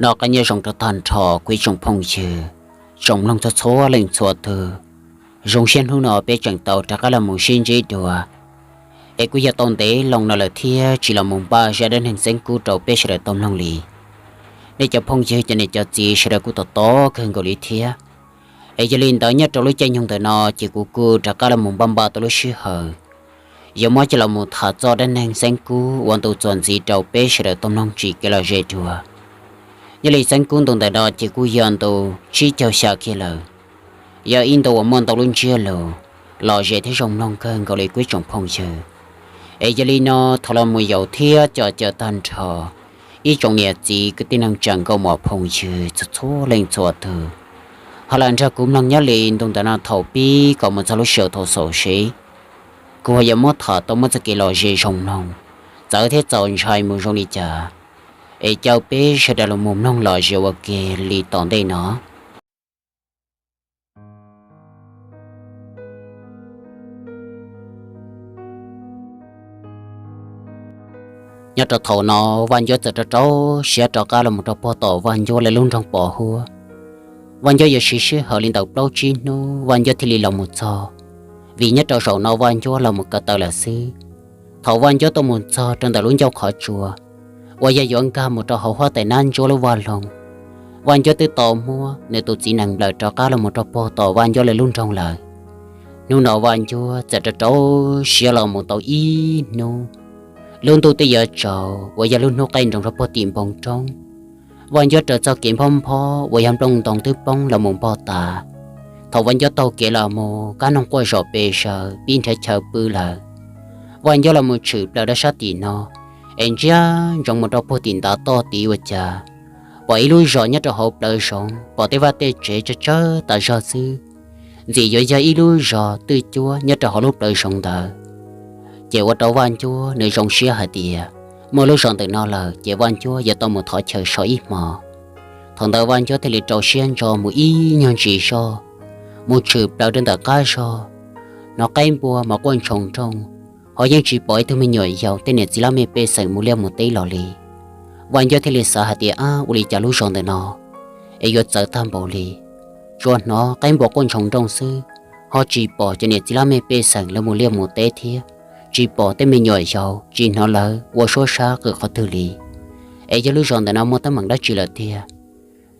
Nyob zoo rau tag nrho kuv ib tsoom phooj ywg, tsoom mloog txhua txhua leej txhua tug. Zoo siab hnub no peb tseem tau rov qab los mus sib ntsib dua. Es kuj yog tau ntev loo no lawm thiab tsis los mus npaj zaj dab neeg Xeeb Kub rau peb sawv daws tau mloog li. Nej cov phooj ywg, cov niam cov txiv sawv daws kuj tos tos kawg nkaus li thiab. Es yog li ntawd nyob rau lub caij nyoog ntawm no ces kuv kuj rov qab los mus npaj npaj tau lub sij hawm yuav muab coj los mus tham txoj dab neeg Xeeb Kub ua ntu txuas ntxiv rau peb sawv daws tau mloog tsim kev lom zem dua. Nyob li Xeeb Kub ntu ntawm no ces kuj yog ntu tsib caug xya kiag lawm. Yog ib ntu uas muaj ntau lub ntsiab lus lom zem thiab zoo mloog kawg nkaus li kuv ib tsoom phooj ywg. Es yog li no, thov los mus yaum thiab coj caw tag nrho ib tsoom niam txiv kwv tij neej tsa nkauj muam phooj ywg txhua txhua leej txhua tug ho los nrog kuv mloog nyob li ntu ntawm no thaum pib kom mus txog lub sij hawm thaum xaus seb kuv ho yuav muab tham tau muaj txoj kev lom zem zoo mloog, txawv thiab txaus ntshai mus zoo li cas. Es caw peb sawv daws los mus mloog lom zem ua ke li tom ntej no. Nyob rau thaum no, Vaj Ncuab txawm rau rau siab rov qab los mus rau puag tom Vaj Ncuab lawv lub nroog Pov Huab. Vaj Ncuab yuav siv sij hawm li ntawm plaub tsib hnub Vaj Ncuab thiaj li los mus txog, vim nyob rau zaum no Vaj Ncuab los mus ko taw lawm xwb. Thaum Vaj Ncuab tuaj mus txog rau ntawm lub ncauj qhov tsua uas yog yuav nkag mus rau hauv huab tais nab ntsuab lub vaj loog, Vaj Ncuab twb tau muab nws tus txiv nees nplawm rov qab los mus rau puag tom Vaj Ncuab lawv lub nroog lawm. Hnub no Vaj Ncuab txawm rau rau siab los mus tau ib hnub. Lub ntuj twb yuav tsaus uas yog lub hnub qaij nroos rau puag tim npoo roob. Vaj Ncuab raws txoj kev nphob nphob uas yog nplooj ntoo twb poob los mus npog tas. Thaum Vaj Ncuab taug kev los mus, kab noog quaj zom pes zaws pib nrhiav chaw pw lawm. Vaj Ncuab los mus tshwm plaws rau sab tim no, es ntsia ntsoov mus rau puag tim ntav toj tid ua cas pom ib lub zos nyob rau hauv plawv zoov, pom tej vaj tej tsev tsawg tsawg tas zog xwb. Ntxim yuav yog ib lub zos twj cuab nyob rau hauv lub plawv zoov ntawd. Ces ua rau Vaj Ncuab nws zoo siab hais tias muaj lub zos ntawm no lawm ces Vaj Ncuab yuav tau mus thov chaw so ib hmo. Thaum ntawd Vaj Ncuab thiaj li rau siab ntso mus ib nyuag ntsis zog, mus tshwm plaws rau ntawm qab zog. Hnov qaib npua mas quaj ntshoo nrooj, ho yeej tsis pom ib tug me nyuam yaus tej niam txiv laj mej pej xeem mus liaj mus teb los li. Vaj Ncuab thiaj li xav hais tias, ab, ua li cas lub zos ntawm no es yuav txawv tag npaum li? Tsuas hnov qaib npua quaj ntshoo nrooj xwb, ho tsis pom cov niam txiv laj mej pej xeem lawv mus liaj mus teb thiab tsis pom tej me nyuam yaus, tsis hnov lawv ua suab sab qw qhov twg li. Es yog lub zos ntawm no muaj teeb meem dab tsi lawm tiag?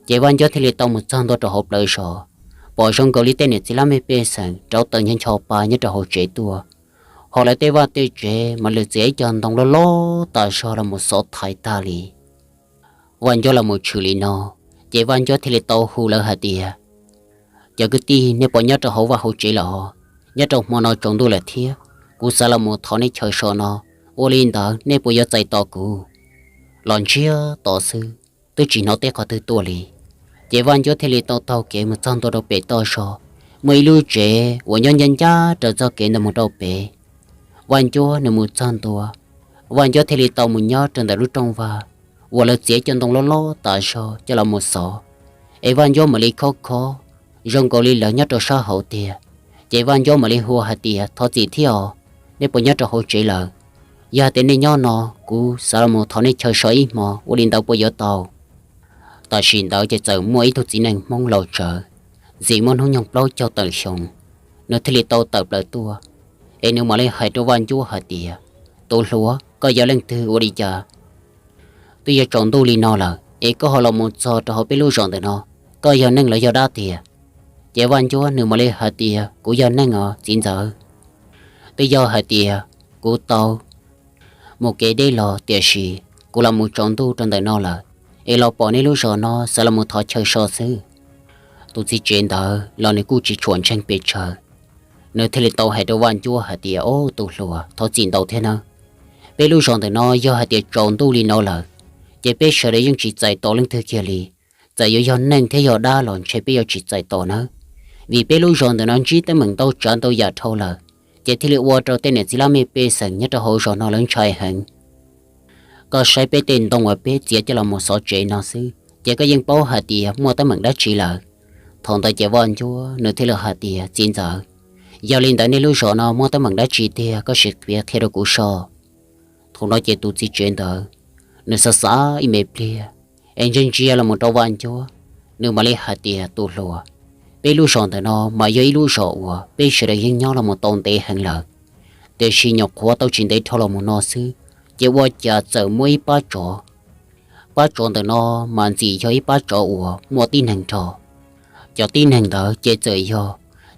Ces Vaj Ncuab thiaj li tau mus txog ntua rau hauv plawv zos, pom zoo nkaus li tej niam txiv laj mej pej xeem rauv taws ncho ncho pa nyob rau hauv tsev tuaj, ho lawv tej vaj tej tsev mas lwm txiav ib co ntoo loj loj tas zog los mus xov thaiv tag li. Vaj Ncuab los mus tshwm li no, ces Vaj Ncuab thiaj li tau hu lawv hais tias, cov kwv tij, nej puas nyob rau hauv vaj hauv tsev los? Nyob rau hmo no tsaus ntuj lawm thiab, kuv xav los mus thov nej chaw so no, ua li ntawd nej puas yuav txais tos kuv? Los ntsiag to xwb, twb tsis hnov teb qhov twg tuaj li. Ces Vaj Ncuab thiaj li tau taug kev mus txog ntua rau pem toj zog, muaj ib lub tsev uas nyob ncaj ncaj raws txoj kev ntawd mus rau pem. Vaj Ncuab nws mus txog ntua, Vaj Ncuab thiaj li tau mus nyob rau ntawm lub rooj vag uas lawv txiav cov ntoo loj loj tas zog coj los mus xov. Es Vaj Ncuab mam li khob khob, zoo nkaus li lawv nyob rau sab hauv tiag. Ces Vaj Ncuab mam li hu hais tias, thov txim thiab os, nej puas nyob rau hauv tsev lawm? Yog hais tias nej nyob no, kuv xav los mus thov nej chaw so ib hmo, ua li ntawd puas yuav tau? Tam sim ntawd ces txawm muaj ib tug txiv neej Hmoob laus tsawv, ntxim muaj hnub nyoog plaub caug tawm xyoo, nws thiaj li tau tawm plaws tuaj. Es nws mam li hais rau Vaj Ncuab hais tias, tus hluas, koj yog leej twg ua li cas twb yuav tsaus ntuj li no lawm es koj ho los mus txog rau hauv peb lub zos ntawm no, koj yog neeg los yog dab tiag? Ces Vaj Ncuab nws mam li hais tias, kuv yog neeg os txiv ntxawm. Twb yog hais tias kuv tau mus kev deb los, tiam sis kuv los mus tsaus ntuj rau ntawm no lawm, es los pom nej lub zos no xav los mus thov chaw so xwb. Tus txiv tsev ntawd los nws kuj tsis tshua ntseeg pes tsawg, nws thiaj li tau hais rau Vaj Ncuab hais tias, o, tus hluas, thov txim ntau thiab nawb. Peb lub zos ntawm no yog hais tias tsaus ntuj li no lawm, ces peb sawv daws yeej tsis txais tos leej twg kiag li. Txawm yuav yog neeg thiab yog dab los ntshe peb yuav tsis txais tos nawb, vim peb lub zos ntawm no ntsib teeb meem ntau tsav ntau yam dhau lawm, ces thiaj li ua rau tej niam txiv laj mej pej xeem nyob rau hauv zos no lawv ntshai heev. Koj saib peb tej ntoo uas peb txiav coj los mus xov tsev no xwb ces koj yeej paub hais tias muaj teeb meem dab tsi lawm. Thaum ntawd ces Vaj Ncuab nws thiaj li hais tias, txiv ntxawm, yog li ntawd nej lub zos no muaj teeb meem dab tsi tiag, koj sim piav qhia rau kuv so. Thaum no ces tus txiv tsev ntawd nws xav xav ib me pliag, es ntsia ntsia los mus rau Vaj Ncuab, nws mam li hais tias, Tus hluas, peb lub zos ntawm no mas yog ib lub zos uas peb sawv daws yeej nyob los mus tau ntev heev lawm, tiam sis nyuam qhuav tau tsis ntev dhau los mus no xwb, ces ua cas txawm muaj ib pab tsov. Pab tsov ntawm no mas ntxim yog ib pab tsov uas muaj tib neeg nrog. Cov tib neeg ntawd ces txawm yog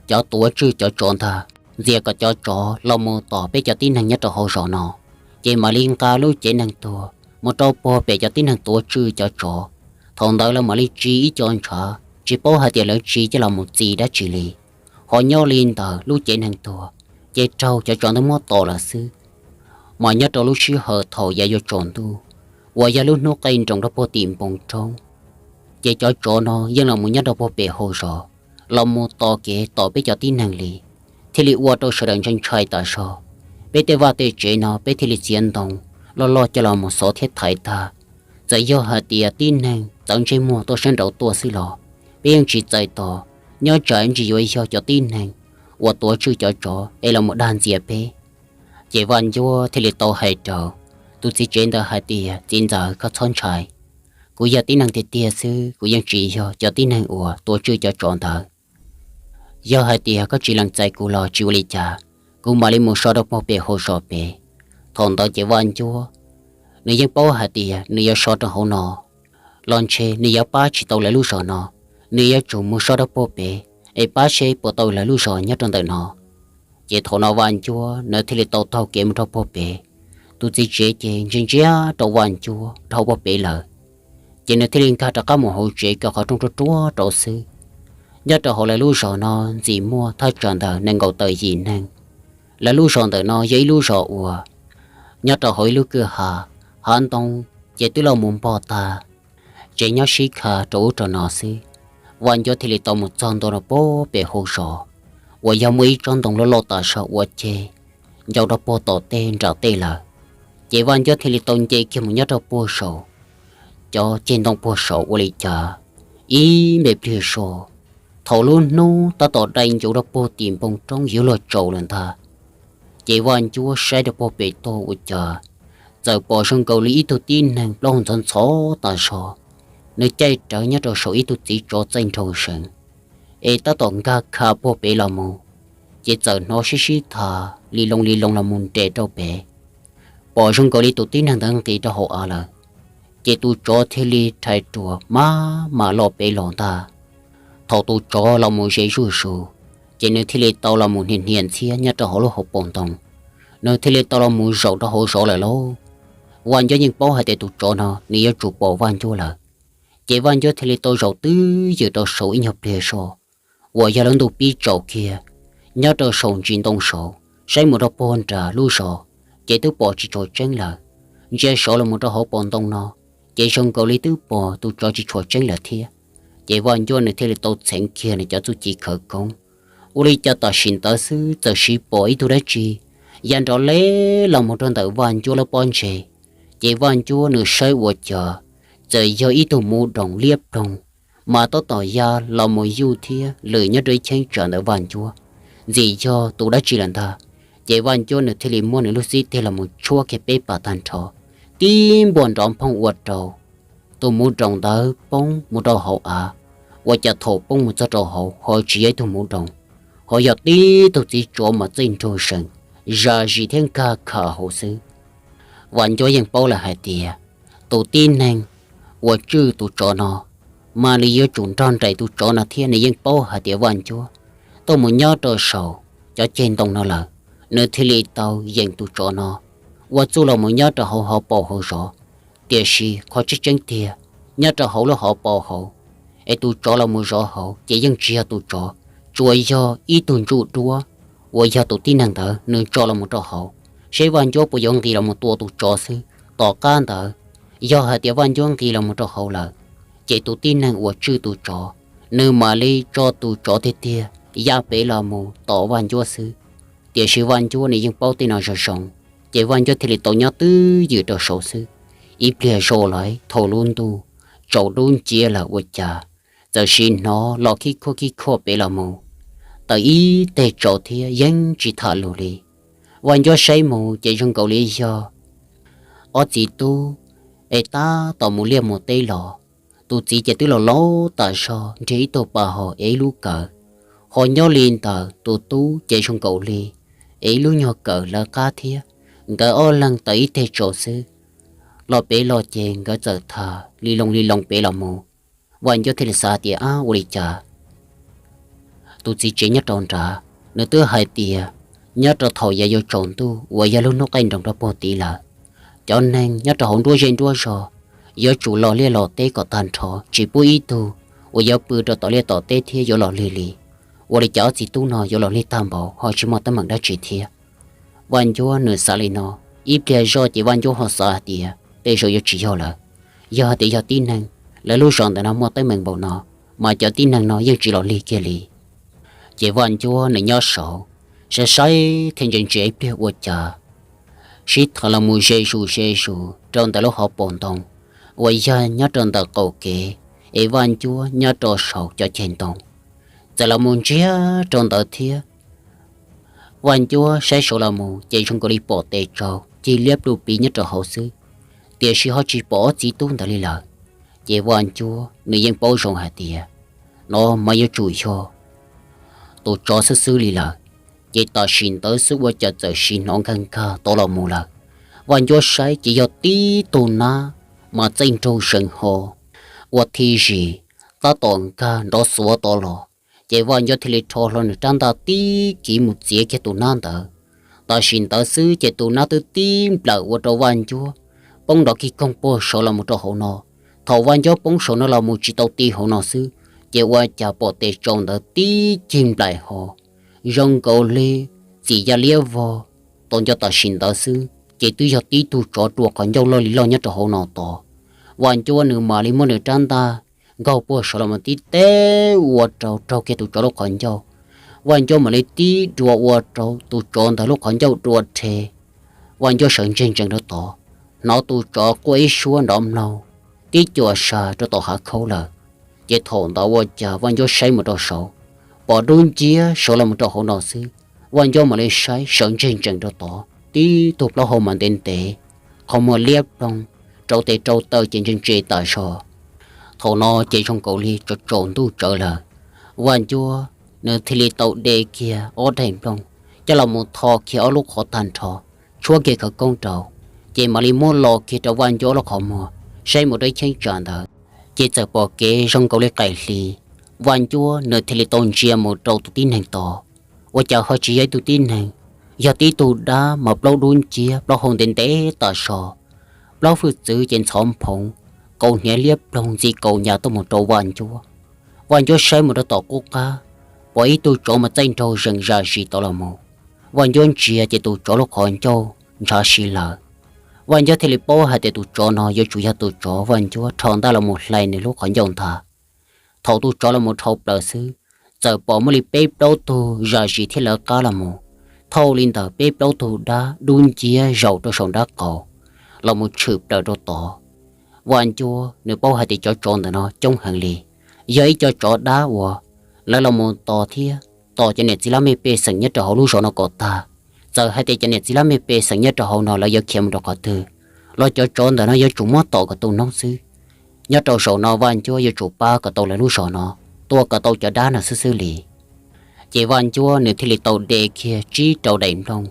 cov tuav tswj cov tsov ntag, ntxias kom cov tsov los mus tom peb cov tib neeg nyob rau hauv zos no, ces mam li nqa lub cev neeg tuag mus rau puag pem cov tib neeg tuav tswj cov tsov. Thaum ntawd lawv mam li tsis ib co ntshav, tsis paub hais tias lawv tsis coj los mus txi dab tsi li. Ho nyob li ntawm lub cev neeg tuag, ces raug cov tsov ntawd muab tom lawm xwb. Mas nyob rau lub sij hawm thaum yav yuav tsaus ntuj, uas yog lub hnub qaij nroos rau puag tim npoo roob, ces cov tsov no yeej los mus nyob rau puag pem hauv zos, los mus tos kev tom peb cov tib neeg li, thiaj li ua rau sawv daws ntshai ntshai tas zog. Peb tej vaj tej tsev no peb thiaj li txiav ntoo loj loj coj los mus xov thiab thaiv tag. Txawm yog hais tias tib neeg txawv ntsej muag tuaj sab nraud tuaj xwb los peb yeej tsis txais tos, nyob tsam ntsis yuav yog cov tib neeg uas tuav tswj cov tsov es los mus dag ntxias peb. Ces Vaj Ncuab thiaj li tau hais rau tus txiv tsev ntawd hais tias, Txiv ntxawm, koj txhob ntshai, kuv yog tib neeg tiag tiag xwb, kuv yeej tsis yog cov tib neeg uas tuav tswj cov tsov ntawd. Yog hais tias koj tsis lees txais kuv los tsis ua li cas, kuv mam li mus so rau puag pem hauv zos pem. Thaum ntawd ces Vaj Ncuab nws yeej paub hais tias nws yuav so rau hauv no los ntshe nws yuav pab tsis tau lawv lub zos no, nws yuav tsum mus so rau puag pem es pab seb puas tau lawv lub zos nyob rau ntawm no. Ces thaum no Vaj Ncuab nws thiaj li tau taug kev mus rau puag pem. Tus txiv tsev ces ntsia ntsia rau Vaj Ncuab dhau puag pem lawm, ces nws thiaj li nkag rov qab mus hauv tsev kaw qhov rooj ruaj ruaj rau xwb. Nyob rau hauv lawv lub zos no ntxim muaj thaj tsam ntawm nees nkaum tawm yim neeg. Lawv lub zos ntawm no yog ib lub zos uas nyob rau hauv ib lub kwj ha, hav ntoo ces twb los mus npog tag, tsev nyob sib kha rau ub rau no xwb. Vaj Ncuab thiaj li tau mus txog ntua rau puag pem hauv zos, uas yog muaj ib tsob ntoo loj loj tas zog ua ceg ncau rau puag tom tej nram tej lawm. Ces Vaj Ncuab thiaj li tau nce kiag mus nyob rau puag saum cov ceg ntoo puag saum ua li cas, ib npe pliag zog, thaum lub hnub tab tom dai ncuv rau puag tim npoo roob yuav luag tsaus lawm ntag. Ces Vaj Ncuab saib rau puag pem toj ua cas txawm pom zoo nkaus li ib tug tib neeg plaub hau ntxhov ntxhov tas zog, nws caij rawv nyob rau saum ib tug txiv tsov txaij nraug seev, es tab tom nkag kha puag pem los mus, ces txawm hnov sib sib tham li loo li loo los mus nres rau pem. Pom zoo nkaus li tus tib neeg ntawd nqis rau hauv av lawm, ces tus tsov thiaj li rhais ruam maj mam los pem los ntag. Thaum tus tsov los mus ze zuj zus, ces nws thiaj li tau los mus hnia hnia ntxhiab nyob rau hauv lub hauv paus ntoo, nws thiaj li tau los mus zaum rau hauv zos lawm lauj. Vaj Ncuab yeej paub hais tias tus tsov no nws yuav tsum pom Vaj Ncuab lawm. Ces Vaj Ncuab thiaj li tau zaum twb ywm rau saum ib nyuag pliag zog, uas yog lub ntuj pib tsaus kiag, nyob rau saum ntsis ntoo saud saib mus rau puag nram lub zos, ces twb pom tsis tshua tseeb lawm. Ntsia saud los mus rau hauv paus ntoo no, ces zoo nkaus li twb pom tus tsov tsis tshua tseeb lawm thiab. Ces Vaj Ncuab nws thiaj li tau txheev kiag nws cov txuj ci khawv koob, ua li cas tam sim ntawd xwb txawm siv pom ib tug dab tsi ya nrov le los mus rau ntawm Vaj Ncuab lub pob ntseg. Ces Vaj Ncuab nws saib ua cas txawm yog ib tug muv doos liab ploog, mas tab tom ya los mus yuj thiab lwm nyob rau ib cheeb tsam ntawm Vaj Ncuab, ntxim yog tus dab tsi lawm ntag. Ces Vaj Ncuab nws thiaj li muab nws lub xib teg los mus tshuab kiag peb pas tag nrho, tib npuaj nrov nphooj ua rau tus muv doos ntawd poob mus rau hauv av. Ua cas thaum poob mus txog rau hauv ho tsis yog ib tug muv doos, ho yog tib tug txiv tsov mas txaij nraug seev, zam zis thiab nkag kha hauv xwb. Vaj Ncuab yeej paub lawm hais tias tus tib neeg uas tswj tus tsov no, mas nws yuav tsum nrog nraim tus tsov no thiab. Nws yeej paub hais tias Vaj Ncuab tuaj mus nyob rau saum cov ceg ntoo no lawm, nws thiaj li tau yeem tus tsov no ua txuj los mus nyob rau hauv hauv paus hauv zov. Tiam sis qhov tseeb tseeb tiag, nyob rau hauv lub hauv paus hauv, es tus tsov los mus zov hauv ces yeej tsis yog tus tsov, tsuas yog ib tug ntsuj duab uas yog tus tib neeg ntawd nws tso los mus rau hauv, seb Vaj Ncuab puas yuav nqis los mus tua tus tsov xwb. Tom qab ntawd, yog hais tias Vaj Ncuab nqis los mus rau hauv lawm, ces tus tib neeg uas tswj tus tsov, nws mam li tso tus tsov tiag tiag ya pem los mus tom Vaj Ncuab xwb. Tiam sis Vaj Ncuab nws yeej paub tej no zoo zoo, ces Vaj Ncuab thiaj li tau nyob twb ywm rau saud xwb. Ib pliag zoj lawm thaum lub ntuj tsaus dub nciab lawm ua cas txawm sim hnov los khib khuaj khib khuaj pem los mus, tawm ib teg tsaus thiab yeej tsis tham lus li. Vaj Ncuab saib mus ces zoo nkaus li yog ob txiv tub es tab tom mus liaj mus teb los, Tus txiv ces twb los laus tas zog, nrhiav ib tug pas hos es ib lub kawm, ho nyob li ntawm tus tub ces zoo nkaus li es ib lub nyuag kawm lawv qab thiab. Nkawd ob leeg tawm ib teg tsaus xwb, los pem los ces nkawd txawm tham li loo li loo pem los mus. Vaj Ncuab thiaj li xav tias, ab, ua li cas tus txiv tsev nyob rau nrad, nws twb hais tias nyob rau thaum yav yuav tsaus ntuj uas yog lub hnub qaij nroos rau puag tid lawm, cov neeg nyob rau hauv nruab zej nruab zog yuav tsum los liaj los teb kom tag nrho, tsis pub ib tug uas yuav pw rau tom liaj tom teb thiab yuav los lig li. Ua li cas ob txiv tub no yuav los lig tag npaum ho tsis muaj teeb meem dab tsi thiab? Vaj Ncuab nws xav li no, ib pliag zoj ces Vaj Ncuab ho xav hais tias tej zaum yuav tsis yog lawm. Yog hais tias yog tib neeg, lawv lub zos ntawm no muaj teeb meem npaum no, mas cov tib neeg no yeej tsis los lig kiag li. Ces Vaj Ncuab nws nyob saud, saib saib thiab ntsia ntsia ib pliag ua cas sib tham los mus ze zus ze zus rau ntawm lub hauv paus ntoo uas yog nyob rau ntawm qaum kev, es Vaj Ncuab nyob rau saum cov ceg ntoo txawm los mus ntsiag rau ntawd thiab. Vaj Ncuab saib saud los mus ces zoo nkaus li pom tes tsau cig liab plhu pliv nyob rau hauv xwb, tiam sis ho tsis pom ob txiv tub ntawd li lawm. Ces Vaj Ncuab nws yeej paub zoo hais tias no mas yuav tsum yog tus tsov xwb xwb li lawm. Ces tam sim ntawd xwb ua cas txawm sim hnov nkag nkag tod los mus lawm. Vaj Ncuab saib ces yog tib tug nab mas txaij nraug zees ho ua thij zis tab tom nkag nrov xuav tod los. Ces Vaj Ncuab thiaj li rho hlo nws rab ntaj tib kiv mus txiav kiag tus nab ntawd. Tam sim ntawd xwb ces tus nab twb tib nplawm ua rau Vaj Ncuab poob nrov kig koog puag saud los mus rau hauv no. Thaum Vaj Ncuab poob saum no los mus tsis tau ti hauv no xwb, ces ua cas pom tes tsau ntawd tib cig nplaim ho zoo nkaus li txim ya liab vog. Tau nco tam sim ntawd xwb ces twb yog tib tug tsov dua qhov ncauj loj li loj nyob rau hauv no tod. Vaj Ncuab nws mam li muab nws rab ntaj nkaug puag saud los mus tib teb ua rau raug kiag tus tsov lub qhov ncauj. Vaj Ncuab mam li tib dua ua rau tus tsov ntawd lub qhov ncauj dua rhe. Vaj Ncuab sawv ntseg ntsees rau tod, hnov tus tsov quaj ib suab nrov mlaug tib cuam sa rau tom hav khaub lawm. Ces thaum ntawd ua cas Vaj Ncuab saib mus rau saud, pom dub nciab saud los mus rau hauv no xwb. Vaj Ncuab mam li saib sawv ntseg ntsees rau tod, tib tug plaub hau mas ntev ntev, qhov muag liab ploog, rau tes rau taw ces ntse ntse tas zog. Thaum no ces zoo nkaus li tsaus tsaus ntuj tsawv lawm. Vaj Ncuab nws thiaj li tau de kiag ob daim nplooj coj los mus tho kiag ob lub qhov tag nrho, tshuab kiag khawv koob rau, ces mam li muab lo kiag rau Vaj Ncuab ob lub qhov muag, saib mus rau ib cheeb tsam ntawd, ces txawm pom kev zoo nkaus li qaim hli. Vaj Ncuab nws thiaj li tau ntsia mus rau tus tib neeg tod, ua cas ho tsis yog ib tug tib neeg, yog tib tug dab mas plaub dub nciab, plaub hau ntev ntev tas zog, plaub hwj txwv ces ntxhov nphoov, kaus hniav liab ploog ntxi kaus nyas tuaj mus rau Vaj Ncuab. Vaj Ncuab saib mus rau tom qub qab, pom ib tug tsov mas txaij nraug zees zam zis tod los mus. Vaj Ncuab ntsia ces tus tsov lub qhov ncauj ntshav si lawm. Vaj Ncuab thiaj li paub hais tias tus tsov no yuav tsum yog tus tsov Vaj Ncuab rho ntaj los mus hlais nws lub qhov ncauj ntag. Thaum tus tsov los mus dhau plaws xwb, txawm pom muaj li peb plaub tug zam zis thiab lawv qab los mus, thauj li ntawm peb plaub tug dab dub nciab zaum rau saum nrab qaum los mus tshwm plaws rau tod. Vaj Ncuab nws paub hais tias cov tsov ntawm no coob heev li, yog ib co tsov dab uas lawv los mus tos thiab tos cov niam txiv laj mej pej xeem nyob rau hauv lub zos no kom tag. Txawm hais tias cov niam txiv laj mej pej xeem nyob rau hauv no lawv yuav khiav mus rau qhov twg los cov tsov ntawm no yuav tsum muab tom kom tu noob xwb. Nyob rau zaum no Vaj Ncuab yuav tsum pab kom tau lawv lub zos no, tua kom tau cov dab no xwb xwb li. Ces Vaj Ncuab nws thiaj li tau de kiag tsib rau daim nplooj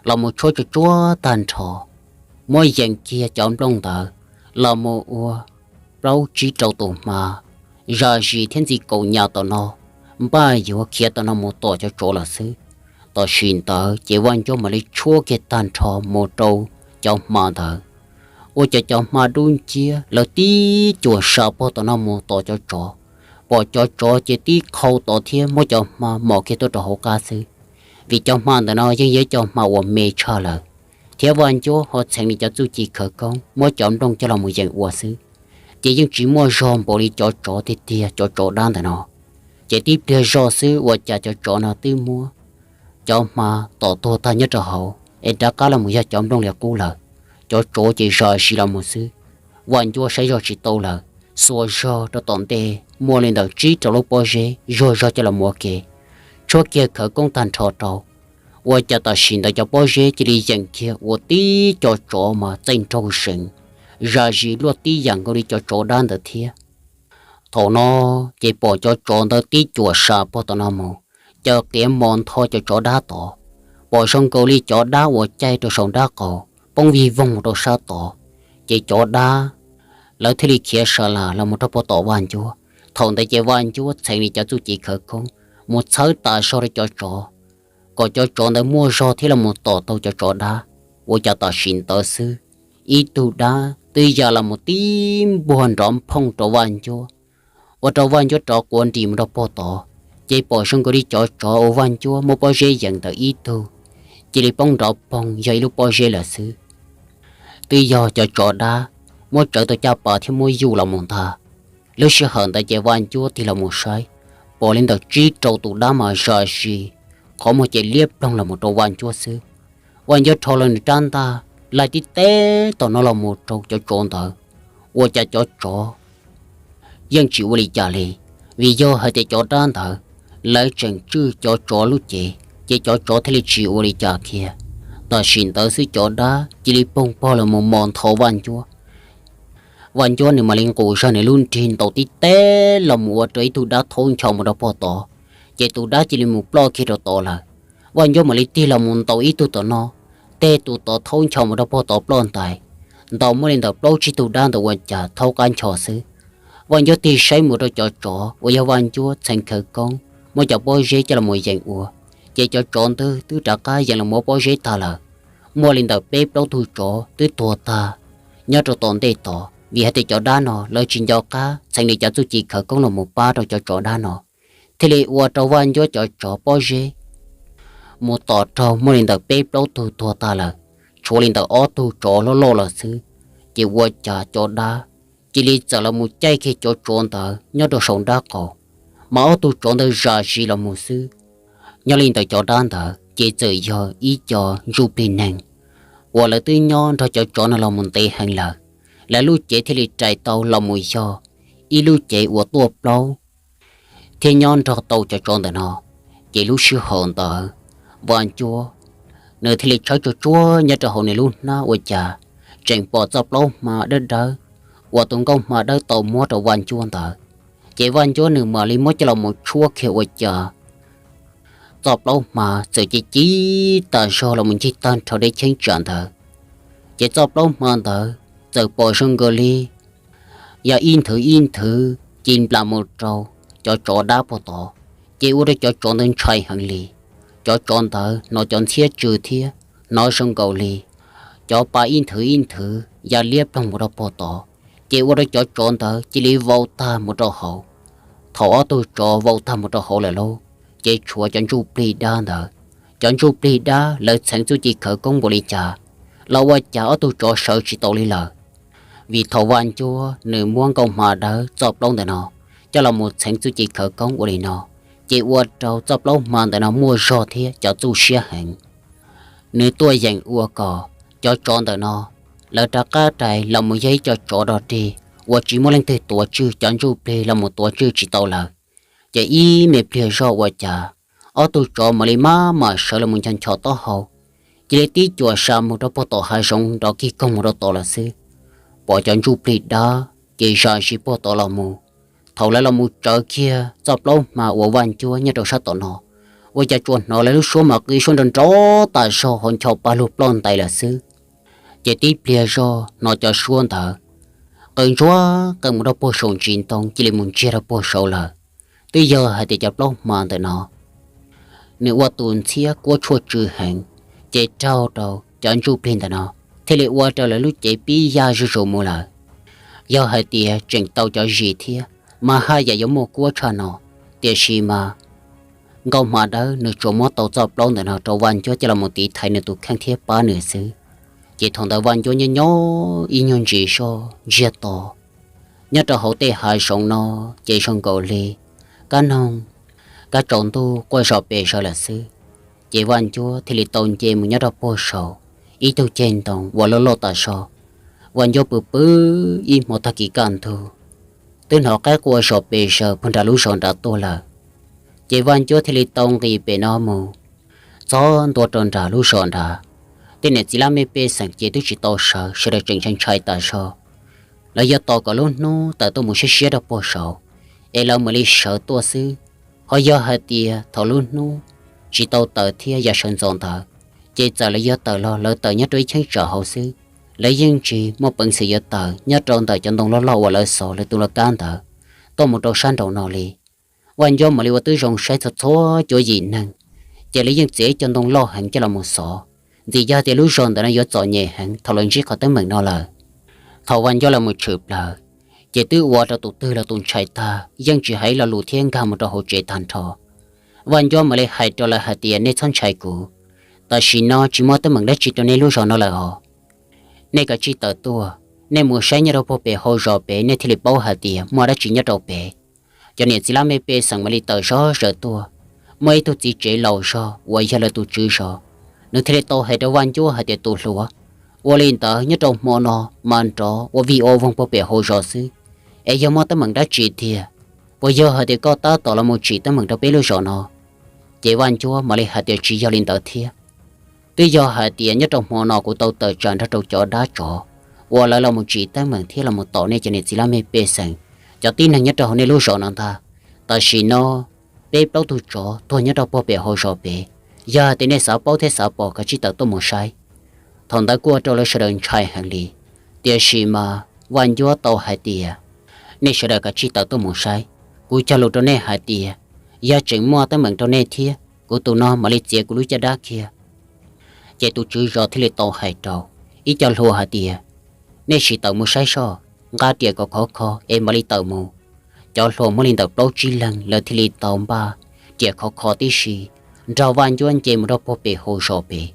los mus tshuab tsuag tsuag tag nrho, muab yees kiag cov nplooj ntawd los mus ua plaub tsib rau tus hma zam zis thiab ntxi kaus nyas tom no, npaj yuav khiav tom no mus tom cov tsov lawm xwb. Tam sim ntawd ces Vaj Ncuab mam li tshuab kiag tag nrho mus rau cov hma ntawd, ua cov cov hma dub nciab lawv tib cuam sa puag tom no mus tom cov tsov. Pom cov tsov ces tib qhau tod thiab muab cov hma mos kiag tuaj rau hauv qab xwb, vim cov hma ntawm no yeej yog cov hma uas me tshaj lawm, thiab Vaj Ncuab ho txheev li cov txuj ci khawv koob muab cov nplooj coj los mus yees ua xwb, ces yeej tsis muaj zog npaum li cov tsov tiag tiag, cov tsov dab ntawm no. Ces tib pliag zoj xwb ua cas cov tsov no twb muab cov hma tom tuag tag nyob rau hauv es rov qab los mus yog cov nplooj li qub lawm. Cov tsov ces zam zis los mus xwb, Vaj Ncuab saib zog tsis tau lawm, xuas zog rau tom ntej muaj li ntawm tsib rau lub pob zeb zuag zog coj los mus ua ke, tshuab kiag khawv koob tag nrho rau, ua cas tam sim ntawd cov pob zeb cia li yeem kiag ua tib co tsov mas txaij nraug zees zam zis luaj tib yam nkaus li cov tsov dab ntawd thiab. Thaum no ces pom cov tsov ntawd tib cuam sa puag tom no mus, caws qiav mos ntho cov tsov dab tod. Pom zoo nkaus li cov dab uas caij rau saum nraub qaum poob vij voog mus rau sab tod, ces cov dab lawv thiaj li khiav sa las los mus rau puag tom Vaj Ncuab. Thaum ntawd ces Vaj Ncuab txheev li cov txuj ci khawv koob mus txhawb tas zog rau cov tsov, kom cov tsov ntawd muaj zog thiab los mus tom tau cov tsov dab. Ua cas tam sim ntawd xwb, ib tug dab twb ya los mus tib npuag nrov phooj rau Vaj Ncuab, ua rau Vaj Ncuab rov quav nris mus rau puag tod, ces pom zoo nkaus li cov tsov uas Vaj Ncuab muab pob zeb yees ntawd ib tug cia li poob nrov poog yog ib lub pob zeb lawm xwb. Twb yog cov tsov dab muab tsawv tau caj pas thiab muab yuj los mus ntag. Lub sij hawm ntawd ces Vaj Ncuab tig los mus saib, pom li ntawm tsib rau tus dab mas zam zis qhov muag ces liab ploog los mus rau Vaj Ncuab xwb. Vaj Ncuab rho los nws rab ntaj laij tib teb tom no los mus rau cov tsov ntawd, ua cas cov tsov yeej tsis ua li cas li, vim yog hais tias cov dab ntawd lawv tseem tswj cov tsov lub cev, ces cov tsov thiaj li tsis ua li cas kiag. Tam sim ntawd xwb cov dab cia li poog pog los mus mos ntho Vaj Ncuab. Vaj Ncuab nws mam li nqus zog nws lub nrig ntaus tib teb los mus ua rau ib tug dab thaub ncho mus rau puag tod, ces tus dab cia li mus ploj kiag rau tod lawm. Vaj Ncuab mam li tig los mus ntaus ib tug tom no, tej tus tod thaub ncho mus rau puag tod ploj ntais, ntaus muaj li ntawm plaub tsib tug dab ntawd ua cas thaub qab ncho xwb. Vaj Ncuab tig saib mus rau cov tsov uas yog Vaj Ncuab txheev khawv koob muab cov pob zeb coj los mus yees ua, ces cov tsov ntawd twb rov qab yees los mus ua pob zeb tag lawm. Muaj li ntawm peb plaub tug tsov twb tuag tag nyob rau tom ntej tod, vim hais tias cov dab no lawv tsis nco qab txheev li cov txuj ci khawv koob los mus pab rau cov tsov dab no, thiaj li ua rau Vaj Ncuab cov tsov pob zeb mus tom raug muaj li ntawm peb plaub tug tuag tag lawm, tshuav li ntawm ob tug tsov loj loj lawm xwb. Ces ua cas cov dab cia li txawm los mus caij kiag cov tsov ntawd nyob rau saum nraub qaum, mas ob tug tsov ntawd zam zis los mus xwb. Nyob li ntawm cov dab ntawd ces txawm yog ib co ntsuj plig neeg uas lawv twb nyob nrog cov tsov no los mus ntev heev lawm, lawv lub cev thiaj li rais tau los mus yog ib lub cev uas tuaj plaub thiab nyob nrog tau cov tsov ntawm no. Ces lub sij hawm ntawd Vaj Ncuab nws thiaj li tshawb tsuag tsuag nyob rau hauv nws lub hnab ua cas tseem pom txoj plaub hma dawb dawb uas tus nkauj hma dawb tau muab rau Vaj Ncuab ntawd. Ces Vaj Ncuab nws mam li muab coj los mus tshuab kiag ua cas txoj plaub hma txawm ci ci tas zog los mus ncig tag nrho deb cheeb tsam ntawd. Ces txoj plaub hma ntawd txawm pom zoo nkaus li yog ib nthwv ib nthwv ci nplas mus rau cov tsov dab puag tod, ces ua rau cov tsov ntawd ntshai heev li. Cov tsov ntawd hnov cov ntxhiab tsw thiab hnov zoo nkaus li cov pa ib nthwv ib nthwv ya liab ploog mus rau puag tod, ces ua rau cov tsov ntawd cia li vau tag mus rau hauv. Thaum ob tug tsov vau tag mus rau hauv lawm lauj, ces tshuav cov ntsuj plig dab ntawd. Cov ntsuj plig dab lawv txheev txuj ci khawv koob npaum li cas los ua cas ob tug tsov sawv tsis tau li lawm. Vim thaum Vaj Ncuab nws muab nkauj hma dawb txoj plaub ntawm no coj los mus txheev txuj ci khawv koob ua li no, ces ua rau txoj plaub hma ntawm no muaj zog thiab cov txuj siab heev. Nws tuaj yeem ua kom cov tsov ntawm no lawv rov qab rais los mus yog ib co tsov dog dig uas tsis muaj leej twg tuav tswj, cov ntsuj plig los mus tuav tswj tsis tau lawm. Ces ib me pliag zog ua cas ob tug tsov mam li maj mam sawv los mus ncho ncho taub hau, cia li tib cuam sa mus rau puag tom hav zoov nrov kig koog mus rau tod lawm xwb. Pom cov ntsuj plig dab ces zam zis puag tod los mus. Thaum lawv los mus tsawv kiag txoj plaub hma uas Vaj Ncuab nyob rau sab tom no, ua cas tsuas hnov lawv lub suab mas qw suab nrov nrov tas zog hauv ncho pa lug ploj ntais lawm xwb. Ces tib pliag zog hnov cov suab ntawd qw ntsuag qees mus rau puag saum ntsis ntoo cia li mus ntsiag rau puag saud lawm. Twb yog hais tias cov plaub hma ntawm no nws ua tus ntxhiab kuab tshuaj tsw heev, ces raug rau cov ntsuj plig ntawm no thiaj li ua rau lawv lub cev pib yaj zuj zus mus lawm. Yog hais tias tseem tau cov zis thiab mas haj yam yuav muaj kuab tshaj no, tiam sis mas nkauj hma dawb nws tsuas muab tau txoj plaub ntawm no rau Vaj Ncuab coj los mus tiv thaiv nws tus kheej thiab pab nws xwb. Ces thaum ntawd Vaj Ncuab nyob nyob ib nyuag ntsis zog ntsiag to nyob rau hauv tej hav zoov no, ces zoo nkaus li kab noog kab tsaus ntuj quaj zom pes zaws lawm xwb. Ces Vaj Ncuab thiaj li tau nce mus nyob rau puag saum ib tug ceg ntoo uas loj loj tas zog. Vaj Ncuab pw pw ib hmo tag kis kaj ntug, twb hnov qaib qua zom pes zaws puag nram lub zos nrad tuaj lawm. Ces Vaj Ncuab thiaj li tau nqis pem no mus txog ntua rau nram lub zos nrad. Tej niam txiv laj mej pej xeem ces twb tsis tau sawv, sawv daws tseem ntshai ntshai tas zog. Lawv yog tos kom lub hnub tawm tuaj mus siab siab rau puag saud, es lawv mam li sawv tuaj xwb. Ho yog hais tias thaum lub hnub tsis tau tawm thiab yog sawv ntxov ntawd, ces txawm lawv yuav tawm los lawv tawm nyob rau ib cheeb tsam hauv xwb, lawv yeej tsis muaj peev xwm yuav tawm nyob rau ntawm cov ntoo loj loj uas lawv xov lawv tus laj kab ntawd tuaj mus rau sab nraum no li. Vaj Ncuab mam li ua tib zoo saib txhua txhua cuab yim neeg, ces lawv yeej txiav ib co ntoo loj heev coj los mus xov. Ntxim yog tias lub zos ntawm no yuav txom nyem heev thaum lawv ntsib qhov teeb meem no lawm. Thaum Vaj Ncuab lawv mus tshwm plaws, ces twb ua rau tus twg los tus ntshai tag, yeej tsis hais lo lus thiab nkag mus rau hauv tsev tag nrho. Vaj Ncuab mam li hais rau lawv hais tias, nej txhob ntshai kuv, tam sim no tsis muaj teeb meem dab tsi rau nej lub zos no lawm os. Nej kav tsij tawm tuaj, nej mus saib nyob rau puag pem hauv zos pem nej thiaj li paub hais tias muaj dab tsi nyob rau pem. Cov niam txiv laj mej pej xeem mam li tawm zog zawm tuaj. Muaj ib tug txiv tsev laus zog uas yog lawv tus tswv zos, nws thiaj li tau hais rau Vaj Ncuab hais tias, tus hluas, ua li ntawd nyob rau hmo no mas nrov ua vij ua voog puag pem hauv zos xwb, es yog muaj teeb meem dab tsi tiag? Puas yog hais tias koj tab tom los mus tsim teeb meem rau peb lub zos no? Ces Vaj Ncuab mam li hais tias, tsis yog li ntawd thiab. Twb yog hais tias nyob rau hmo no kuv tau tawm tsam nrog rau cov dab tsov uas lawv los mus tsim teeb meem thiab los mus tom nej cov niam txiv laj mej pej xeem, cov tib neeg nyob rau hauv nej lub zos no ntag. Tam sim no peb plaub tug tsov tuag nyob rau puag pem hauv zos pem. Yog hais tias nej xav paub thiab xav pom kav tsij tawm tuaj mus saib. Thaum ntawd kuj ua rau lawv sawv daws ntshai heev li, tiam sis mas Vaj Ncuab tau hais tias, nej sawv daws kav tsij tawm tuaj mus saib. Kuv cog lus rau nej hais tias, yog tseem muaj teeb meem rau nej thiab, kuv tus no mam li txiav kuv lub caj dab kiag. Ces tus tswv zos thiaj li tau hais rau ib co hluas hais tias, nej sim tawm mus saib soj, nqa riam kom khov kho es mam li tawm mus. Cov hluas muaj li ntawm plaub tsib leeg lawv thiaj li tau npaj riam khov kho tib si, nrog Vaj Ncuab nce mus rau puag pem hauv zos pem.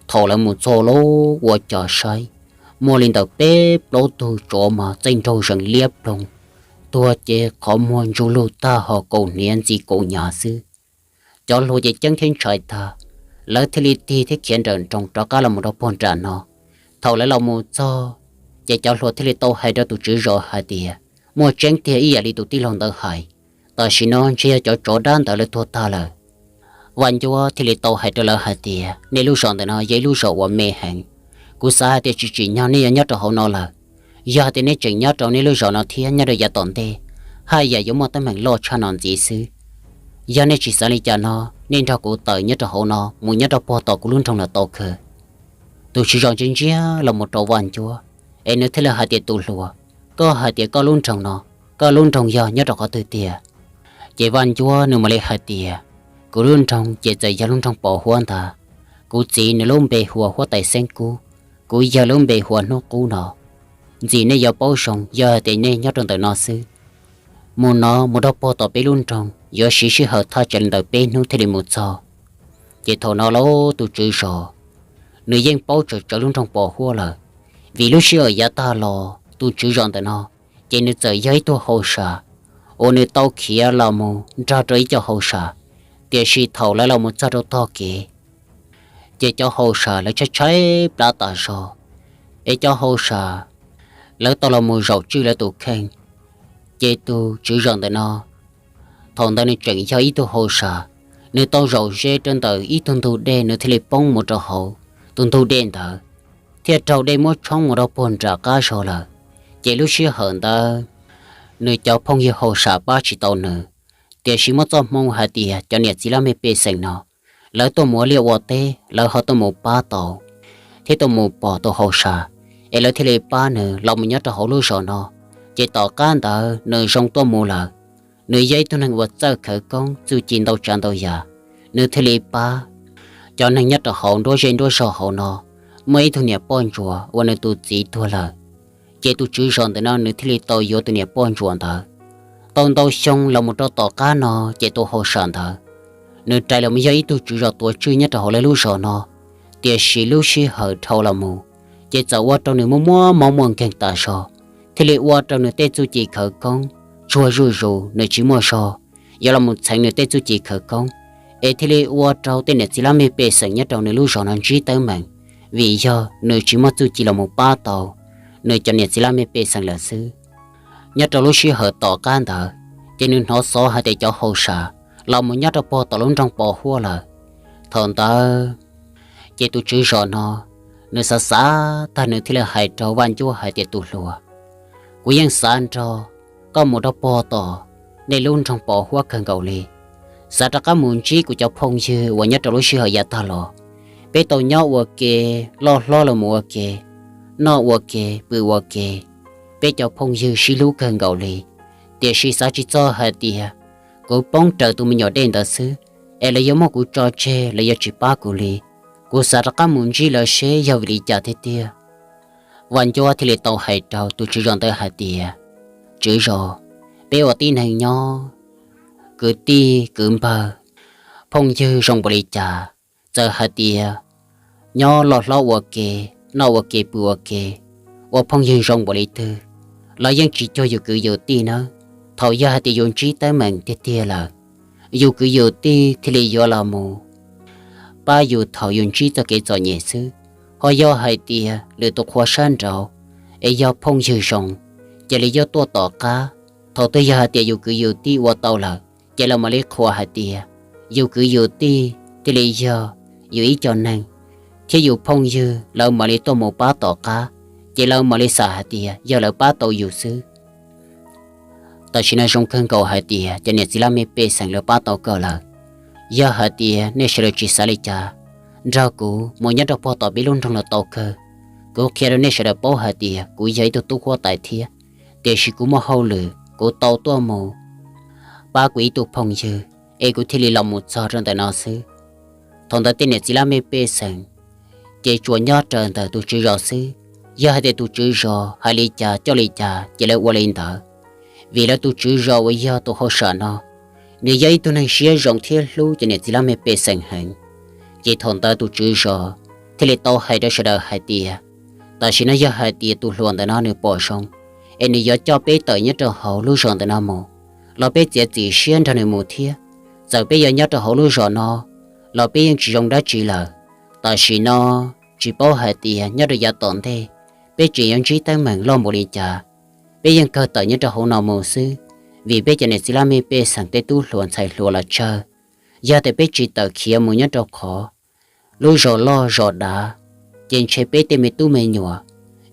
Thaum lawv mus txog lawm ua cas saib, muaj li ntawm peb plaub tug tsov mas txaij nraug zees liab ploog, tuag ces qhov muag ntsuj lug tag ho kaus hniav ntxi kaus hnyav xwb. Cov hluas ces ceeb thiab ntshai tag, lawv thiaj li tig thiab khiav nrawm nroos rov qab los mus rau puag nram no. Thaum lawv los mus txog, ces cov hluas thiaj li tau hais rau tus tswv zos hais tias, muaj tseeb tiag ib yam li tus tij laug ntawd hais, tam sim no ntshe yog cov tsov dab ntawd lawv tuag tag lawm. Vaj Ncuab thiaj li tau hais rau lawv hais tias, nej lub zos ntawm no yog ib lub zos uas me heev. Kuv xav hais tias tsis tsim nyog nej yuav nyob rau hauv no lawm. Yog hais tias nej tseem nyob rau nej lub zos no thiab nyob rau yav tom ntej, haj yam yuav muaj teeb meem loj tshaj no ntxiv xwb. Yog nej tsis xav li cas no, nej nrog kuv tawm nyob rau hauv no mus nyob rau puag tom kuv lub nroog los tau kawg. Tus tswv zos ntsia ntsia los mus rau Vaj Ncuab, es nws thiaj li hais tias, tus hluas, koj hais tias koj lub nroog no, koj lub nroog yog nyob rau qhov twg tiag? Ces Vaj Ncuab nws mam li hais tias, kuv lub nroog ces txawm yog lub nroog Pos Huab ntag. Kuv txiv nws lub npe hu ua Huab Tais Xeeb Kub, kuv yawg lub npe hu ua Hnub Qub no. Ntxim nej yuav paub zoo yog hais tias nej nyob rau ntawm no xwb. Mus no mus rau puag tom peb lub nroog yuav siv sij hawm thaj tsam li ntawm peb hnub thiaj li mus txog. Ces thaum no lauj tus tswv zos, nws yeej paub tsawv tsawv lub nroog Pos Huab lawm, vim lub sij hawm yav tag los tus tswv zos ntawm no, ces nws txawm yog ib tug hauj sam uas nws tau khiav los mus nrog rau ib co hauj sam. Tiam sis thaum lawv los mus txog rau tog kev, ces cov hauj sam lawv tshaib tshaib plab tas zog, es cov hauj sam lawv tau los mus zaum tswj lawv tus kheej. Ces tus tswv zos ntawm no, thaum ntawd nws tseem yog ib tug hauj sam, nws tau zaum ze rau ntawm ib tug ntug dej, nws thiaj li poob mus rau hauv tus ntug dej ntawd, thiaj raug dej muab tshoob mus rau puag nram qab zog lawm. Ces lub sij hawm ntawd, nws cov phooj ywg hauj sam pab tsis tau nws, tiam sis muaj txoj hmoo hais tias cov niam txiv laj mej pej xeem no, lawv tuaj mus ua liaj ua teb, lawv ho tuaj mus pab tau thiab tuaj mus pom tus hauj sam, es lawv thiaj li pab nws los mus nyob rau hauv lub zos no. Ces tom qab ntawd nws zoo tuaj mus lawm, nws yog ib tug neeg uas txawj khawv koob txuj ci ntau tsav ntau yam, nws thiaj li pab cov neeg nyob rau hauv nruab zej nruab zog hauv no. Muaj ib tug niam poj ntsuam uas nws tus txiv tuag lawm, ces tus tswv zos ntawm no nws thiaj li tau yuav tus niam poj ntsuam ntawd. Tau ntau xyoo los mus rau tom qab no, ces tus hauj sam ntawd, nws rais los mus yog ib tug tswv zos tuav tswj nyob rau hauv lawv lub zos no. Tiam sis lub sij hawm dhau los mus, ces txawm ua rau nws muaj muaj mob muaj nkeeg tas zog, thiaj li ua rau nws tej txuj ci khawv koob tsuag zuj zus, nws tsis muaj zog yuav los mus txheev nws tej txuj ci khawv koob, es thiaj li ua rau tej niam txiv laj mej pej xeem nyob rau nws lub zos no ntsib teeb meem, vim yog nws tsis muaj txuj ci los mus pab tau nws cov niam txiv laj mej pej xeem lawm xwb. Nyob rau lub sij hawm tom qab ntawd, ces nws hnov xov hais tias cov hauj sam los mus nyob rau puag tom lub nroog Pos Huab lawm. Thaum ntawd, ces tus tswv zos no, nws xav xav tag nws thiaj li hais rau Vaj Ncuab hais tias, tus hluas, kuv yeej xav nrog koj mus rau puag tom nej lub nroog Pov Huab kawg nkaus li. Xav rov qab mus ntsib kuv cov phooj ywg uas nyob rau lub sij hawm yav tag los. Peb tau nyob ua ke, loj hlob los mus ua ke, noj ua ke, pw ua ke, peb cov phooj ywg sib hlub kawg nkaus li. Tiam sis xav tsis txog hais tias kuv poob raws tus me nyuam dej ntawd xwb, es lawv yuav muab kuv tso tseg, lawv yuav tsis pab kuv li. Kuv xav rov qab mus ntsib lawv seb yog vim li cas tiag tiag. Vaj Ncuab thiaj li tau hais rau tus tswv zos ntawd hais tias, Tswv zos, peb ua tib neeg nyob, kwv tij kwv npawg, phooj ywg zoo npaum li cas, txawm hais tias nyob loj hlob ua ke, noj ua ke pw ua ke, ua phooj ywg zoo npaum li twg los yeej tsis cuag yus kwv yus tij nawb. Thaum yog hais tias yus ntsib teeb meem tiag tiag lawm, yus kwv yus tij thiaj li yuav los mus pab yus thaum yus ntsib txoj kev txom nyem xwb. Ho yog hais tias lwm tus qhua sab nraud es yog phooj ywg zoo, cia li yuav tuaj tom qab. Thaum twg yog hais tias yus kwv yus tij ua tau lawm, ces lawv mam li qhuas hais tias yus kwv yus tij thiaj li yog yus ib co neeg, thiab yus phooj ywg lawv mam li tuaj mus pab tom qab, ces lawv mam li xav hais tias yog lawv pab tau yus xwb. Tam sim no zoo kawg nkaus hais tias cov niam txiv laj mej pej xeem lawv pab tau koj lawm. Yog hais tias nej sawv daws tsis xav li cas, nrog kuv mus nyob rau pog tom peb lub nroog los tau kawg. Kuv qhia rau nej sawv daws paub hais tias kuv yog ib tug tub huab tais thiab, tiam sis kuv muaj hauj lwm kuv tau tuaj mus pab kuv ib tug phooj ywg, es kuv thiaj li los mus txog rau ntawm no xwb. Thaum ntawd tej niam txiv laj mej pej xeem ces tsuas nyob raws ntawm tus tswv zos xwb. Yog hais tias tus tswv zos hais li cas coj li cas ces lawv ua li ntawd, vim lawv tus tswv zos uas yog tus hauj sam no, nws yog ib tug neeg siab zoo thiab hlub cov niam txiv laj mej pej xeem heev. Ces thaum ntawd tus tswv zos thiaj li tau hais rau sawv daws hais tias, tam sim no yog hais tias tus hluas ntawm no nws pom zoo, es nws yuav coj peb tawm nyob rau hauv lub zos ntawm no mus, los peb txiav txim siab nrog nws mus thiab. Txawm peb yuav nyob rau hauv lub zos no los peb yeej tsis zoo dab tsi lawm. Tam sim no tsis paub hais tias nyob rau yav tom ntej peb tseem yuav ntsib teeb meem loj npaum li cas, peb yeej kawg tawm nyob rau hauv no mus xwb, vim peb cov niam txiv laj mej pej xeem tej tub hluas ntxhais hluas los tsawg. Yog tias peb tsis tawm khiav mus nyob rau qhov lub zos loj zos dav, ces ntshe peb tej me tub me nyuam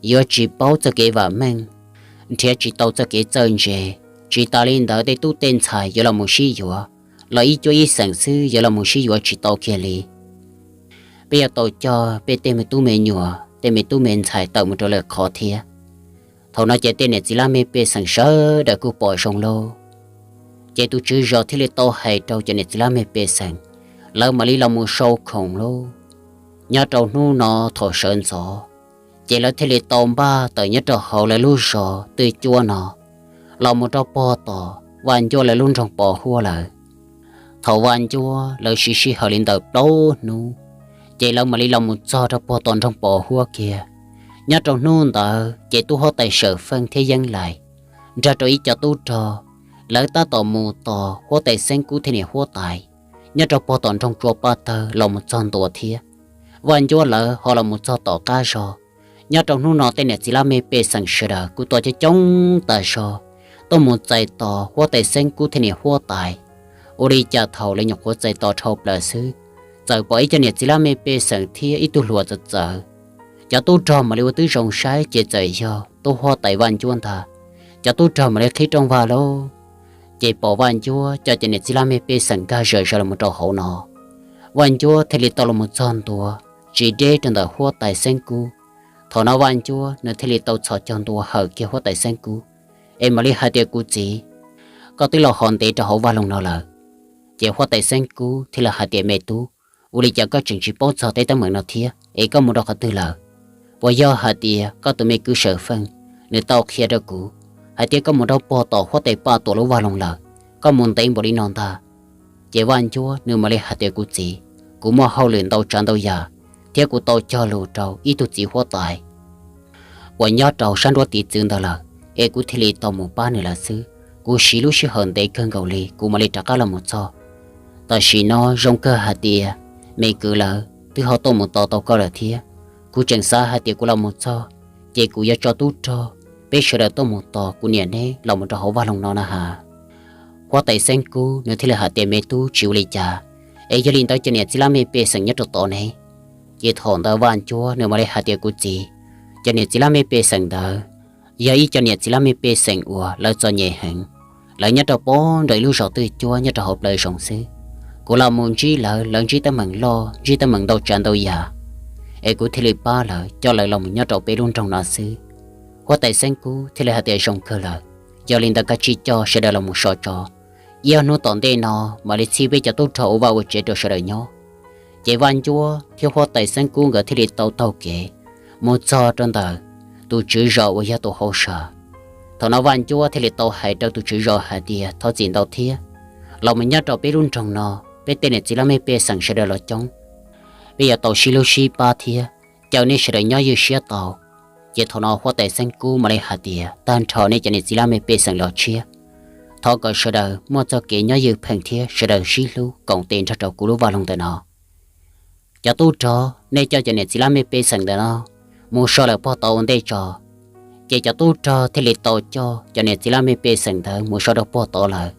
yuav tsis paub txoj kev vam meej, nrhiav tsis tau txoj kev txawj ntse. Tsis tas li ntawd tej tub tej ntxhais yuav los mus sib yuav los ib cuab ib xeem xwb, yuav los mus sib yuav tsis tau kiag li. Peb yuav tau coj peb tej me tub me nyuam tej me tub me ntxhais tawm mus rau lwm qhov thiab. Thaum no ces tej niam txiv laj mej pej xeem sawv daws kuj pom zoo lauj. Ces tus tswv zos thiaj li tau hais rau cov niam txiv laj mej pej xeem, lawv mam li los mus sau khoom lauj. Nyob rau hnub no thaum sawv ntxov, ces lawv thiaj li tau npaj tawm nyob rau hauv lawv lub zos twj cuab no los mus rau pog tom Vaj Ncuab lawv lub nroog Pov Huab lawm. Thaum Vaj Ncuab lawv siv sij hawm li ntawm plaub hnub, ces lawv mam li los mus txog rau pog tom nroog Pov Huab kiag. Nyob rau hnub ntawd ces tub huab tais Sawm Feej thiab Yeeb Lais nrog rau ib co tub rog, lawv tab tom mus tos huab tais Xeeb Kub thiab niam huab tais nyob rau pog tom nroog Tsua Paj Tawg los mus txog ntua thiab. Vaj Ncuab lawv ho los mus txog tom qab zog. Nyob rau hnub no tej niam txiv laj mej pej xeem sawv daws kuj tuaj coob coob tas zog, tuaj mus txais tos huab tais Xeeb Kub thiab niam huab tais. Ua li cas thaum lawv nyuam qhuav txais tos dhau plaws xwb, txawm pom ib co niam txiv laj mej pej xeem thiab ib tug hluas txawv txawv. Cov tub rog mam li ua tib zoo saib ces txawm yog tub huab tais Vaj Ncuab ntag. Cov tub rog mam li qhib rooj vag lauj, ces pom Vaj Ncuab coj cov niam txiv laj mej pej xeem nkag zawm zaws los mus rau hauv no. Vaj Ncuab thiaj li tau los mus txog ntua, tsis deb rau ntawm huab tais Xeeb Kub. Thaum no Vaj Ncuab nws thiaj li tau txhos caug ntua hawm kiag huab tais Xeeb Kub, es mam li hais tias, Kuv txiv, koj twb los hov ntev rau hauv vaj loog no lawm. Ces huab tais Xeeb Kub thiaj li hais tias, Me tub, ua li cas koj tseem tsis paub txog tej teeb meem no thiab, es koj mus rau qhov twg lawm? Puas yog hais tias koj tus me kwv Sawm Feej nws tau qhia rau kuv hais tias koj mus rau pog tom huab tais Paj Tuam lub vaj loog lawm, koj mus ntev npaum li no ntag? Ces Vaj Ncuab nws mam li hais tias, Kuv txiv, kuv muaj hauj lwm ntau tsav ntau yam, thiab kuv tau cog lus rau ib tug txiv huab tais uas nyob rau sab nruab tiv txwv ntawd lawm, es kuv thiaj li tau mus pab nws lawm xwb. Kuv siv lub sij hawm ntev kawg nkaus li kuv mam li rov qab los mus txog. Tam sim no zoo kawg hais tias me kwv lawv twb ho tuaj mus tos tau koj lawm thiab. Kuv tseem xav hais tias kuv los mus txog ces kuv yuav tso tub rog peb sawv daws tuaj mus tos kuv niam neb los mus rau hauv vaj loog no na has. Huab tais Xeeb Kub nws thiaj li hais tias, Me tub, tsis ua li cas, es yog li ntawd cov niam txiv laj mej pej xeem nyob rau tod ne? Ces thaum ntawd Vaj Ncuab nws mam li hais tias, Kuv txiv, cov niam txiv laj mej pej xeem ntawd yog ib co niam txiv laj mej pej xeem uas lawv txom nyem heev, Lawv nyob rau pob nram ib lub zos twj cuab nyob rau hauv plawv zoov xwb. Kuv los mus ntsib lawv, lawv ntsib teeb meem loj, ntsib teeb meem ntau tsav ntau yam, es kuv thiaj li pab lawv coj lawv los mus nyob rau peb lub nroog no xwb. Huab tais Xeeb Kub thiaj li hais tias zoo kawg lawm, yog li ntawd kav tsij coj sawv daws los mus so tso. Ib ob hnub tom ntej no mam li txhij peb cov tub rog ua vaj ua tsev rau sawv daws nyob. Ces Vaj Ncuab thiab huab tais Xeeb Kub nkawd thiaj li tau taug kev mus txog rau ntawm tus tswv zos uas yog tus hauj sam. Thaum no Vaj Ncuab thiaj li tau hais rau tus tswv zos hais tias thov txim ntau thiab, los mus nyob rau peb lub nroog no, peb tej niam txiv laj mej pej xeem sawv daws los coob, peb yuav tau sib hlub sib pab thiab, caw nej sawv daws nyob ywj siab tau. Ces thaum no huab tais Xeeb Kub mam li hais tias tag nrho nej cov niam txiv laj mej pej xeem los tshiab, thov kom sawv daws muaj txoj kev nyob ywj pheej thiab sawv daws sib hlub koom tes nrog rau kuv lub vaj loog ntawm no. Cov tub rog, nej coj cov niam txiv laj mej pej xeem ntawm no mus so lawm pog tod ua ntej tso. Ces cov tub rog thiaj li tau coj cov niam txiv laj mej pej xeem ntawd mus so rau pog tod lawm.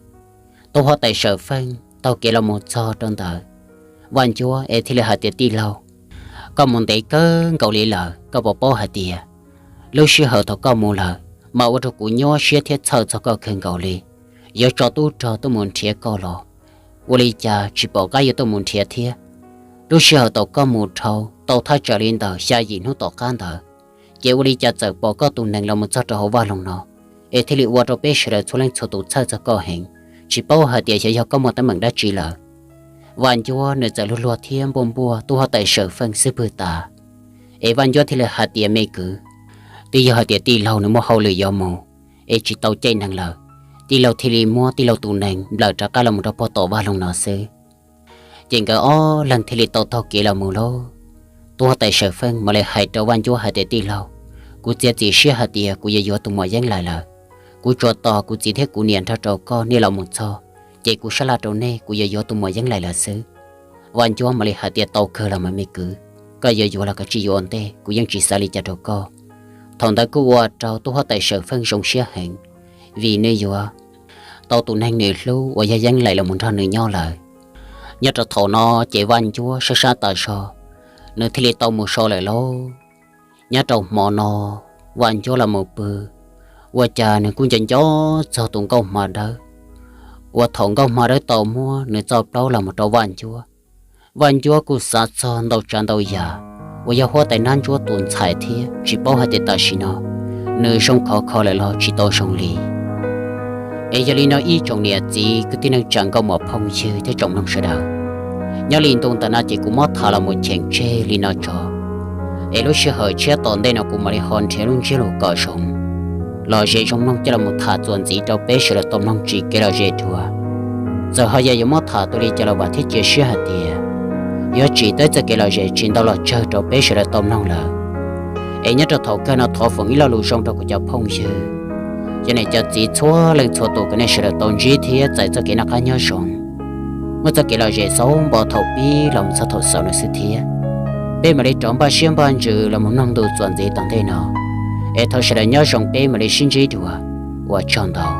Tub huab tais Sawm Feej taug kev los mus txog rau ntawm Vaj Ncuab es thiaj li hais tias tij laug, koj mus ntev kawg nkaus li lawm, koj puas paub hais tias lub sij hawm thaum koj mus lawm mas ua rau kuv nyuaj siab thiab txhawj txog koj kawg nkaus li. Yuav tso tub rog tuaj mus nrhiav koj los ua li cas tsis pom qab yuav tuaj mus nrhiav thiab. Lub sij hawm thaum koj mus dhau tau thaj tsam li ntawm xya yim hnub tom qab ntawd, ces ua li cas txawm pom koj tus neeg los mus txog rau hauv vaj loog no, es thiaj li ua rau peb sawv daws txhua leej txhua tus txhawj txog koj heev, tsis paub hais tias xyov yog koj muaj teeb meem dab tsi lawm. Vaj Ncuab nws txawm luag luag thiab npuaj npuaj tub huab tais Sawm Feej xub pwg tas, es Vaj Ncuab thiaj li hais tias me kwv, twb yog hais tias tij laug nws muaj hauj lwm yuav mus, es tsis tau caij neeg lawm, tij laug thiaj li muab tij laug tus neeg nplawm rov qab los mus rau pog tom vaj loog no xwb. Ces nkawd ob leeg thiaj li tau taug kev los mus lauj. Tub huab tais Sawm Feej mam li hais rau Vaj Ncuab hais tias tij laug, kuv txiav txim siab hais tias kuv yuav yuav tus muam Yeeb Lais lawm. Kuv tsuas tos kuv txiv thiab kuv niam nrog rau koj nej los mus txog, ces kuv sab laj rau nej, kuv yuav yuav tus muam Yeeb Lais lawm xwb. Vaj Ncuab mam li hais tias tau kawg los mas me kwv, koj yuav yuav los kav tsij yuav ua ntej, kuv yeej tsis xav li cas rau koj. Thaum ntawd kuj ua rau tub huab tais Sawm Feej zoo siab heev, vim nws yuav tau tus neeg nws hlub uas yog Yeeb Lais los mus nrog nws nyob lawm. Nyob rau thaum no ces Vaj Ncuab sab sab tas zog, nws thiaj li tau mus so lawm lauj. Nyob rau hmo no, Vaj Ncuab los mus pw, ua cas nws kuj nco nco txog tus nkauj hma dawb, uas thaum nkauj hma dawb tau muab nws txoj plaub los mus rau Vaj Ncuab. Vaj Ncuab kuj xav txog ntau tsav ntau yam, uas yog huab tais Nab Ntsuab tus ntxhais thiab tsis paub hais tias tam sim no nws zoo khov kho lawm los tsis tau zoo li. Es yog li no ib tsoom niam txiv kwv tij neej tsa nkauj muam phooj ywg thiab tsoom mloog sawv daws, nyob li ntu ntawm no ces kuv muab tham los mus cheem tseg li no tso. Es lub sij hawm tshiab tom ntej no kuv mam li ho nrhiav lub ntsiab lus kom zoo, lom zem zoo mloog coj los mus tham txuas ntxiv rau peb sawv daws tau mloog tsim kev lom zem dua. Txawm ho yog yuav muab tham tus li cas los vam thiab cia siab hais tias yuav tsim tau txoj kev lom zem tsis ntau los tsawg rau peb sawv daws tau mloog lawm. Es nyob rau thaum kawg no thov foom ib lo lus zoo rau kuv cov phooj ywg, cov niam cov txiv txhua leej txhua tus kom nej sawv daws tau ntsib thiab txais txoj kev noj qab nyob zoo, muaj txoj kev lom zem xauv npo thaum pib los mus txog thaum xaus no xwb thiab. Peb mam li rov npaj siab npaj ntsws los mus noog ntu txuas ntxiv tom ntej no. Es thov sawv daws nyob zoo, peb mam li sib ntsib dua. Ua tsaug ntau.